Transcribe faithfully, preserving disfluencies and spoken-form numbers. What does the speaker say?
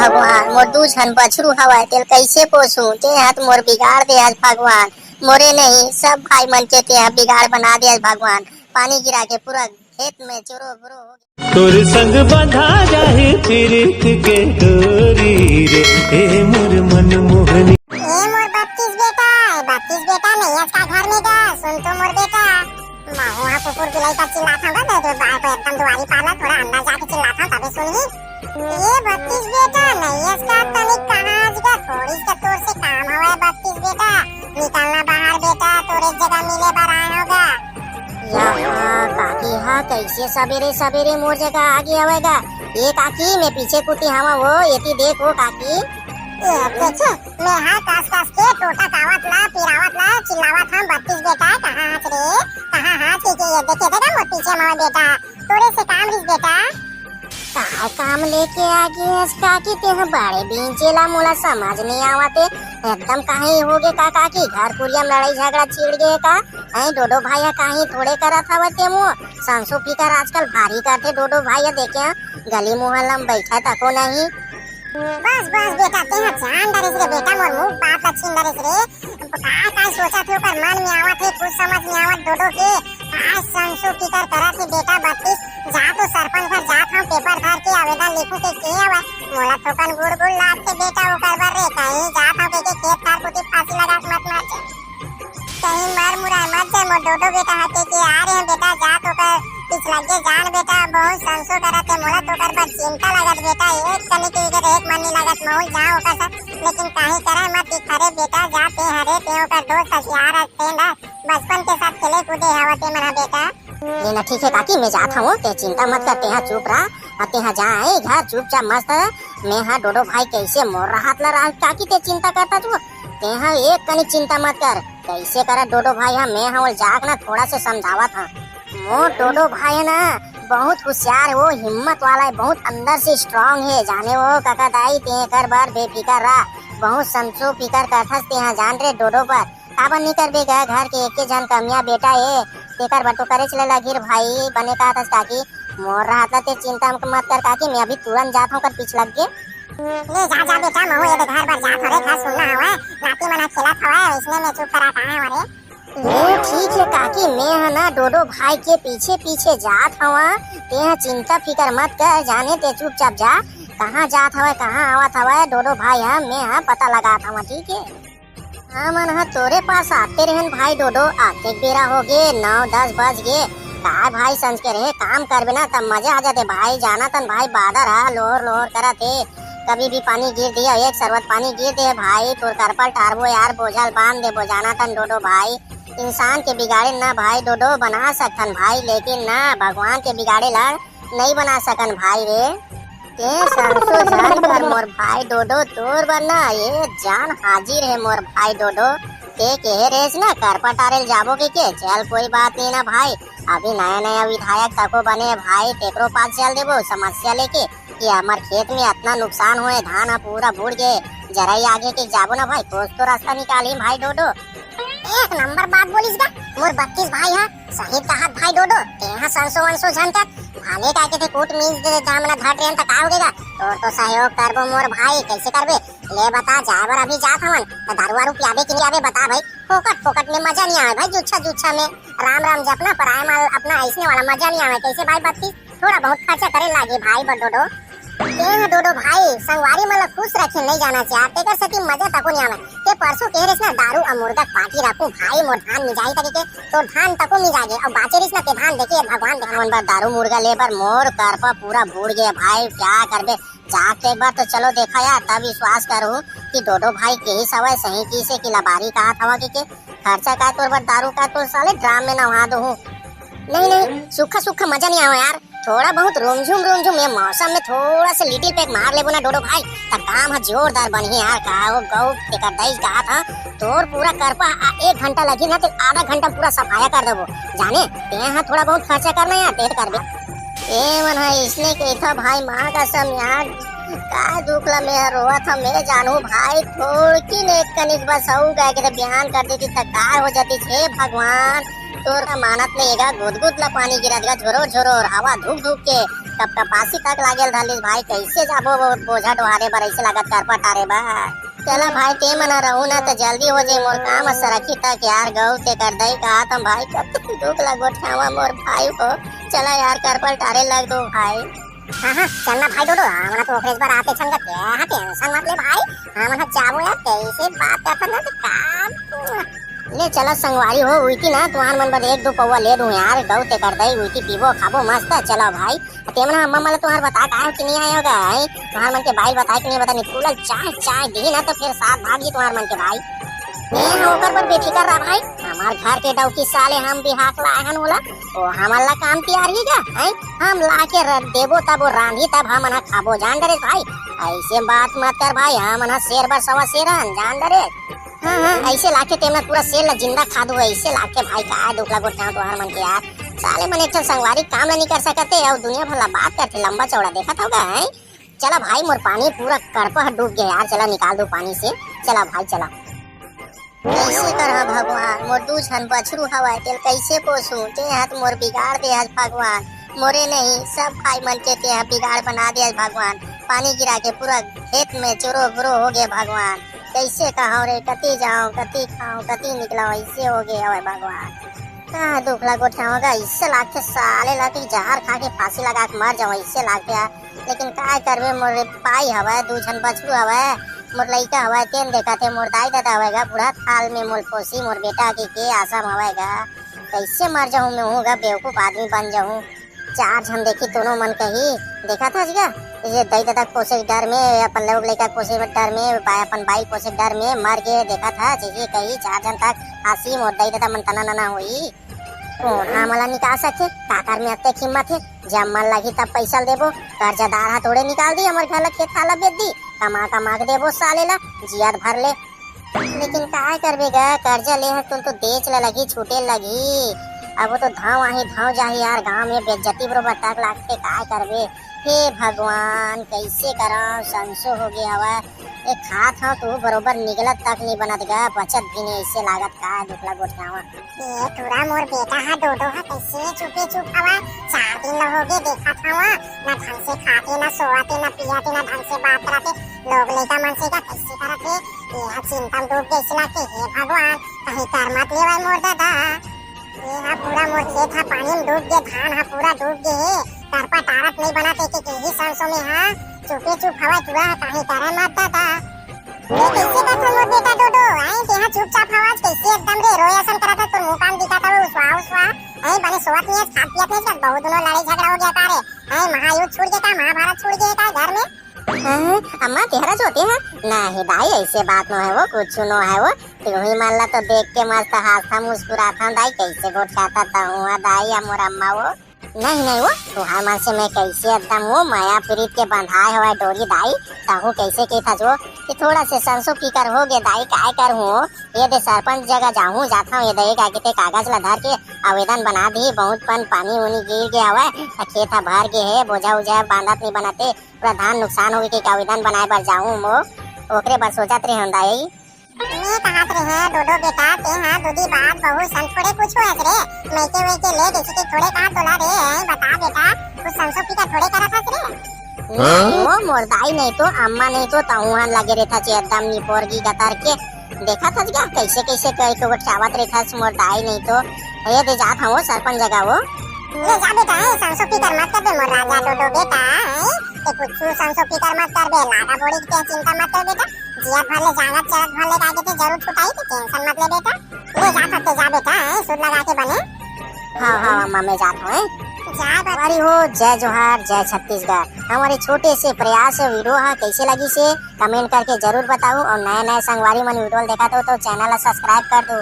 भगवान, मोर दू झन बछरू हवय, तेल कइसे पोसूं? ते हा त मोर बिगाड़ दे हस भगवान। मोरे नहीं, सब भाई मन के ते हा बिगाड़ बना दे हस भगवान। पानी गिरा के पूरा खेत में चोरो बोरो हो गया। तोर संग बंधा जाही पीरित के डोरी रे, ए मोर मनमोहनी। ए मोर बत्तीस बेटा, ए बत्तीस बेटा, नैयस का घर में गा? सुन तो मोर बेटा, महूं हा कुकुर बिलाई का चिल्लात हंव गा, दे दो बार को एकदम दुआरी पाला, थोड़ा अंदर जाके चिल्लात हंव, तबे सुनही। ए बत्तीस बेटा, नैयस का तनिक कहाँ आज गा, थोड़ी सा तोर से काम हवय बत्तीस बेटा, निकलना बाहर बेटा, तोरे जगह मिले बर आए हंव गा। या, काकी हा कइसे सबेरे सबेरे मोर जगह आ गे हवय गा? ए काकी, मैं पीछे कुती हवं वो, एती देख वो काकी। ए देखे, मैं हा कस कस के टोटा कावत ला, पिरावत ला, चिल्लावत हंव, बत्तीस बेटा, कहाँ हस रे? कहाँ हस? के, के, ये देखे, देखा मोर पीछे मोर बेटा, तोरे से काम रिस बेटा। काय काम लेके आ गे हस काकी, तेहा बड़े बींचे ला, मोला समझ नइ आवत हे। एकदम काहे हो गे का काकी, घर कुरिया में लड़ाई झगड़ा छिड़ गे का? हैं, डोडो भाई हा काहे थोड़े करत हवय ते मो? संसो फिकर आजकल भारी करथे डोडो भाई हा, देखे हा, गली मोहल्ला में बैठा तको नहीं। बस, बस बेटा, तेहा जान डरिस रे बेटा, मोर मुंह बात ला छीन डरिस रे। का, का सोचत हे ओकर मन में आवत हे, कुछ समझ नइ आवत डोडो के। आज संसो फिकर करत हे बेटा बत्तीस, जा तो सरपंच घर जात हंव, पेपर धर के आवेदन लिखूं के, के आवय, मोला थोकन गुड़ गुड़ लागथे बेटा ओकर बर रे, कहीं जात हंव के, के खेत खार कोती फांसी लगा के मत मर जा। कहीं मर मुराय मत जाय मोर डोडो बेटा हा, के, के आ रहे हैं बेटा, जात ओकर पिछलग्गे जान बेटा, बहुत संसो करत हे, मोला तो ओकर बर चिंता लगत बेटा, एक कनी के इधर एक मन नइ लगत, महूं जांव ओकर साथ, लेकिन काहे करय मत दिखा रे बेटा, जा ते हरे ते ओकर दोस्त हस, यार हस, friend हस, बचपन के साथ खेले कूदे हवा ते मन हा बेटा। ले ना, ठीक हे काकी, मैं जात हंव, ते चिंता मत कर, तेहा चुप रह, अउ तेहा जा ए घर चुपचाप मस्त, मैं हा डोडो भाई कइसे मोर राहत ला राहत काकी, ते चिंता करत हस तू, तेहा एक कनी चिंता मत कर, कइसे करय डोडो भाई हा, मैं हा ओला जाके ना थोड़ा से समझावत हंव। मोर डोडो भाई हे ना, बहुत होशियार हे वो, हिम्मत वाला हे, बहुत अंदर से strong हे। जाने वो कका दाई, तें एकर बर बेफिकर रह, बहुत संसो फिकर करथस तेहा, जान रे डोडो बर। काबर नइ करबे गा, घर के एके झन कमिया बेटा हे, तेकर बर तो करेच ले लगही रे भाई। बने कहथस काकी, मोर रहत ला ते चिंता मत कर काकी, मैं अभी तुरंत जात हंव ओकर पिछलग्गे। ले जा, जा बेटा, महूं ए दे घर बर जात हंव रे, घर सुन्ना हवय, नाती मन ह खेलत हवय, अइसने में चुप करा काहे हवय रे। ले ठीक हे काकी, मैं ह ना डोडो भाई के पीछे पीछे जात हवं, तें ह चिंता फिकर मत कर, जाने ते चुपचाप जा, कहाँ जात हवय, कहाँ आवत हवय डोडो भाई ह, मैं ह पता लगात हवं, ठीक हे। हमन ह तोरे पास आते रहेन भाई डोडो, आतेक बेरा हो गे, नौ दस बज गे। काय भाई, संझ के रहे काम करबे ना, तब मजा आ जाते भाई। जानत हन भाई, बादर ह लोहर लोहर करत हे, कभी भी पानी गिर दिया, एक सरवत पानी गिर दे भाई, तोर करपल टारबो यार, बोझल बांध देबो। जानत हन डोडो भाई, इंसान के बिगाड़े ना भाई डोडो, बना सकथन भाई, लेकिन ना भगवान के बिगाड़े ला नइ बना सकन भाई रे। तें संसो झन कर मोर भाई डोडो, तोर बर ना ये जान हाजिर हे मोर भाई डोडो। तें केहे रेहेस ना करपा टारे ल जाबो के, के चल कोई बात नहीं ना भाई, अभी नया नया विधायक तको बने भाई, तेकरो पास चल देबो समस्या लेके कि हमर खेत में अतना नुकसान होए, धान ह पूरा बूड़ गे, जरई आगे के जाबो ना भाई, कुछ तो रास्ता निकालही भाई डोडो। एक नंबर बात बोलिस गा मोर बत्तीस भाई ह। सही कहत भाई डोडो, तेंहा संसो वंसो झन कर, भले का के ते कूट मीस दे दामना धर रेन त का होगे गा? तोर तो सहयोग करबो मोर भाई, कइसे करबे? ले बता, जाए बर अभी जात हवन, त दारू वारू पियाबे कि नइ पियाबे बता भाई, फोकट फोकट में मजा नइ आवे भाई, जुच्छा जुच्छा में राम राम जपना, पराए माल अपना, अइसने वाला मजा नइ आवे, कइसे भाई बत्तीस? थोड़ा बहुत खर्चा करे लागे भाई बर डोडो। तेंहा डोडो भाई, संगवारी मन ला खुश रखे नइ जाना चाहत, तेकर सेती मजा तको नइ आवे। ते परसों कहे रेहेस ना, दारू अउ मुर्गा के पार्टी रखूं भाई, मोर धान मिजाही कहिके, तोर धान तको मिजा गे, अउ बाचे रिस ना ते धान देखे भगवान देखे। हमन बर दारू मुर्गा ले बर मोर करपा पूरा बूड़ गे भाई, क्या करबे? जाके एक बार तो चलो देखा यार, तब विश्वास करूं कि डोडो भाई केहिस हवय सही किहिसे कि लबारी कहत हवा कहिके। खर्चा का तोर बर दारू का तोर साले ड्राम में नहा दूं। नहीं, नहीं, सूखा, सूखा मजा नहीं आवा यार। थोड़ा बहुत रोमझुम, रोमझुम ये मौसम में थोड़ा सा लिटिल पैक मार लेबो ना डोडो भाई, त काम ह जोरदार बनही यार। का ओ गौ तेकर दई कहा था, तोर पूरा करपा आ एक घंटा लगी ना, ते आधा घंटा पूरा सफाया कर देबो। जाने, ते ह थोड़ा बहुत खर्चा करना यार, ते करबे। ए मन ह इसने कहिथा भाई, माँ कसम यार, का दुख ला मैं रोवत ह, मैं जानू भाई, थोड़किन एक कनिक बस अउ गए के त बिहान कर देती त का हो जाती। हे भगवान, तोर का मानत ले एगा, गुदगुद ला पानी गिरत गा, झोरोर झोरोर, हवा धुक धुक के, कपकपासी तक लागेल धरलिस भाई। कैसे जाबो वो बोझा डोहारे बर, ऐसे लागत करपा टारे बर। चला भाई, ते मन रहू ना त जल्दी हो जाए मोर काम ह सरखी तक यार। गऊ ते कर दई कहा तुम भाई, कब तक दुख ला गोठियावा मोर भाई हो। चला यार, करपल टारे लग दो भाई। हाँ हाँ, चलना भाई डोडो, हमन तो ओकरेज बर आते छन का, क्या टेंशन मत ले भाई। हमन जाबो यार, कैसे बात करत ना तो काम। ले चला संगवारी हो, उइती ना तुहार मन बर एक दो पौवा ले दूं यार। गऊ ते कर दई, उइती पीबो खाबो मस्त। चला भाई, तेमन ह अम्मा मन ल तुहार बता के आए हो कि नहीं आए होगा, हैं? तुहार मन के बाई ल बता के नहीं बता, नितकुला चाय, चाय दी ना तो फिर साथ भागी तुहार मन के बाई। ए, ओकर बर बेफिकर रह भाई, हमार घर के डौकी साले हम बिहाक लाए हन ओला, ओ हमन ला काम तियार ही गा, हैं? हम ला के र-, देबो तब वो रांधी तब हमन ह खाबो, जान डरे भाई। ऐसे बात मत कर भाई, हमन ह शेर बर सवा शेर हन, जान डरे। हाँ, हाँ, ऐसे लाके तेमन पूरा सेल ला जिंदा खा दू, ऐसे लाके भाई का दुख ला गोठियाव तुहार मन के यार। साले मन एक ठन संगवारी काम ला नहीं कर सकते, अउ दुनिया भर ला बात करते लंबा चौड़ा, देखत होगा, हैं? चला भाई, मोर पानी पूरा कड़पा ह डूब गया यार, चला निकाल दू पानी से, चला भाई चला। कैसे करहा भगवान, मोर दू झन बछरू हवय, तेल कैसे पोसूं? ते हाथ मोर बिगाड़ दे हस भगवान, मोरे नहीं सब भाई मन के ते ह बिगाड़ बना दे हस भगवान। पानी गिरा के पूरा खेत में चोरो बुरो हो गए भगवान। कैसे कहूँ रे, कति जाऊँ, कति खाऊँ, कति निकलाऊँ, ऐसे हो गए हवय भगवान। का दुख ला गोठियावा गा, ऐसे लागथे साले ला कि जहर खा के फांसी लगा के मर जाऊँ, ऐसे लागथे यार। लेकिन काय करबे, मोर बाई हवय, दू झन बछरू हवय, मोर लइका हवय, तेन देखत हे, मोर दाई ददा हवय गा, बूढ़ा थाल में मोल पोसी, मोर बेटा के, के आसम हवय गा। कैसे मर जाऊँ मैं हूँ गा, बेवकूफ आदमी बन जाऊँ। चार झन देखी, दोनों मन कही, देखत हस गा, ये दई ददा के पोसे के डर में, अपन लोग लइका के पोसे के डर में, बा-, अपन बाई के पोसे के डर में मर गे, देखत हस, ये कही, चार झन तक हंसी, मोर दई ददा मन तना नना होई। कोन हा मोला निकाल सकथे? काकर में अतेक हिम्मत हे? जब मन लगही तब पैसा ल देबो। कर्जदार हा थोड़े निकाल दी, हमर घर ला खेत खार ला बेच दी, कमा कमा के देबो साले ला, जियत भर ले। लेकिन काय करबे गा, कर्जा ले हस तुम तो देच ला लगही, छूटे लगही। अब वो तो धाव आही, धाव जाही यार, गांव में बेइज्जती बरोबर तक लागथे, काय करबे? हे भगवान, कैसे करव, संसो हो गया हवा। ए खात हव तो बरोबर निकलत तक नहीं बनत गा, बचत भी नहीं, ऐसे लागत का दुख ला गोठियावा। ए टूरा मोर बेटा हा डोडो हा कैसे चुपे चुप हवा, चार दिन ल होगे देखत हवा, ना ढंग से खाते, ना सोवते, ना पियते, ना ढंग से बात करते, लोग लइका मन से का कैसे करत हे, ए हा चिंता में डूब गइसे लगथे, हे भगवान, कहीं कर मत लेवय मोर दादा। ए हा पूरा मोर खेत हा पानी में डूब गे, धान हा पूरा डूब गे हे, करपा टारत नहीं बनत हे के, के ही संसो में हा चुपे चुप हवा, टूरा हा कहीं करे मत दादा। ए, कैसे करथस मोर बेटा डोडो? आए, तेहा चुपचाप हवस, कैसे एकदम रे, रोए असन करत हस, तोर मुंह कान दिखत हवे, उसवा, उसवा। आए, बने सोवत नहीं हस, खात पियत नहीं हस, बहुत दिनों लड़ाई झगड़ा हो गया का रे? आए, महायुद्ध छूट गया का, महाभारत छूट गया का घर में? हाँ, अम्मा, तेहरा जोते है? नहीं दाई, ऐसे बात नो है वो, कुछ नो है वो। तुही मन ला तो देख के मस्त हासथा मुस्कुराथा दाई, कैसे गोठियाथा तहूँ हा दाई, या मोर अम्मा वो। नहीं, नहीं वो, तुहार मन से मैं कैसे एकदम वो मया प्रीत के बंधाए हवय डोरी दाई, तहूँ कैसे कहिथस वो कि थोड़ा से संसो फिकर हो गे दाई, काय करहूँ वो? ये दे सरपंच जगह जाहूँ, जाथव, ये दे का कहिथे कागज ला धर के आवेदन बना दी, बहुत पन पानी उनी गिर गे हवय, त खेत ह भर गे हे, बोझा उझा बांधत नहीं बनते, पूरा धान नुकसान हो गे के आवेदन बनाए बर जाहूँ वो, ओकरे बर सोचत रहे हूँ दाई। मैं कहत रहे, डोडो बेटा, तेहा दूधी बात बहू सन थोड़े कुछ हस रे, मइके वइके ले जइसे कि थोड़े कहा तोला रे, हैं बता बेटा, कुछ संसो फिकर थोड़े करत हस रे। नहीं वो मोर दाई नहीं तो, अम्मा नहीं तो, तहूँ हा लगे रहथस एकदम निपोरगी गतर के। देखत हस गा, कैसे कैसे करके गोठियावत रहथस मोर दाई नहीं तो। ये दे जात हूँ सरपंच जगह वो। ले जा बेटा, हैं संसो फिकर मत कर बे मोर राजा डोडो बेटा, हैं ते कुछ संसो फिकर मत कर बे, लागा बोड़ी के चिंता मत कर बेटा। जियत भर ले जांगत चरत भर ले गाय के ते जरूर छुटाई, ते टेंशन मत ले बेटा। ले जा फटके जा बेटा, हैं, सुर लगा के बने। हाँ, हाँ, अम्मा, मैं जात हूँ, हैं। जा बा- अरे हो, जय जोहार, जय छत्तीसगढ़। हमारे छोटे से प्रयास से वीडियो हा कैसे लगिसे, कमेंट करके जरूर बताओ, और नए नए संगवारी मन वीडियो देखत हो तो चैनल ला सब्सक्राइब कर दो।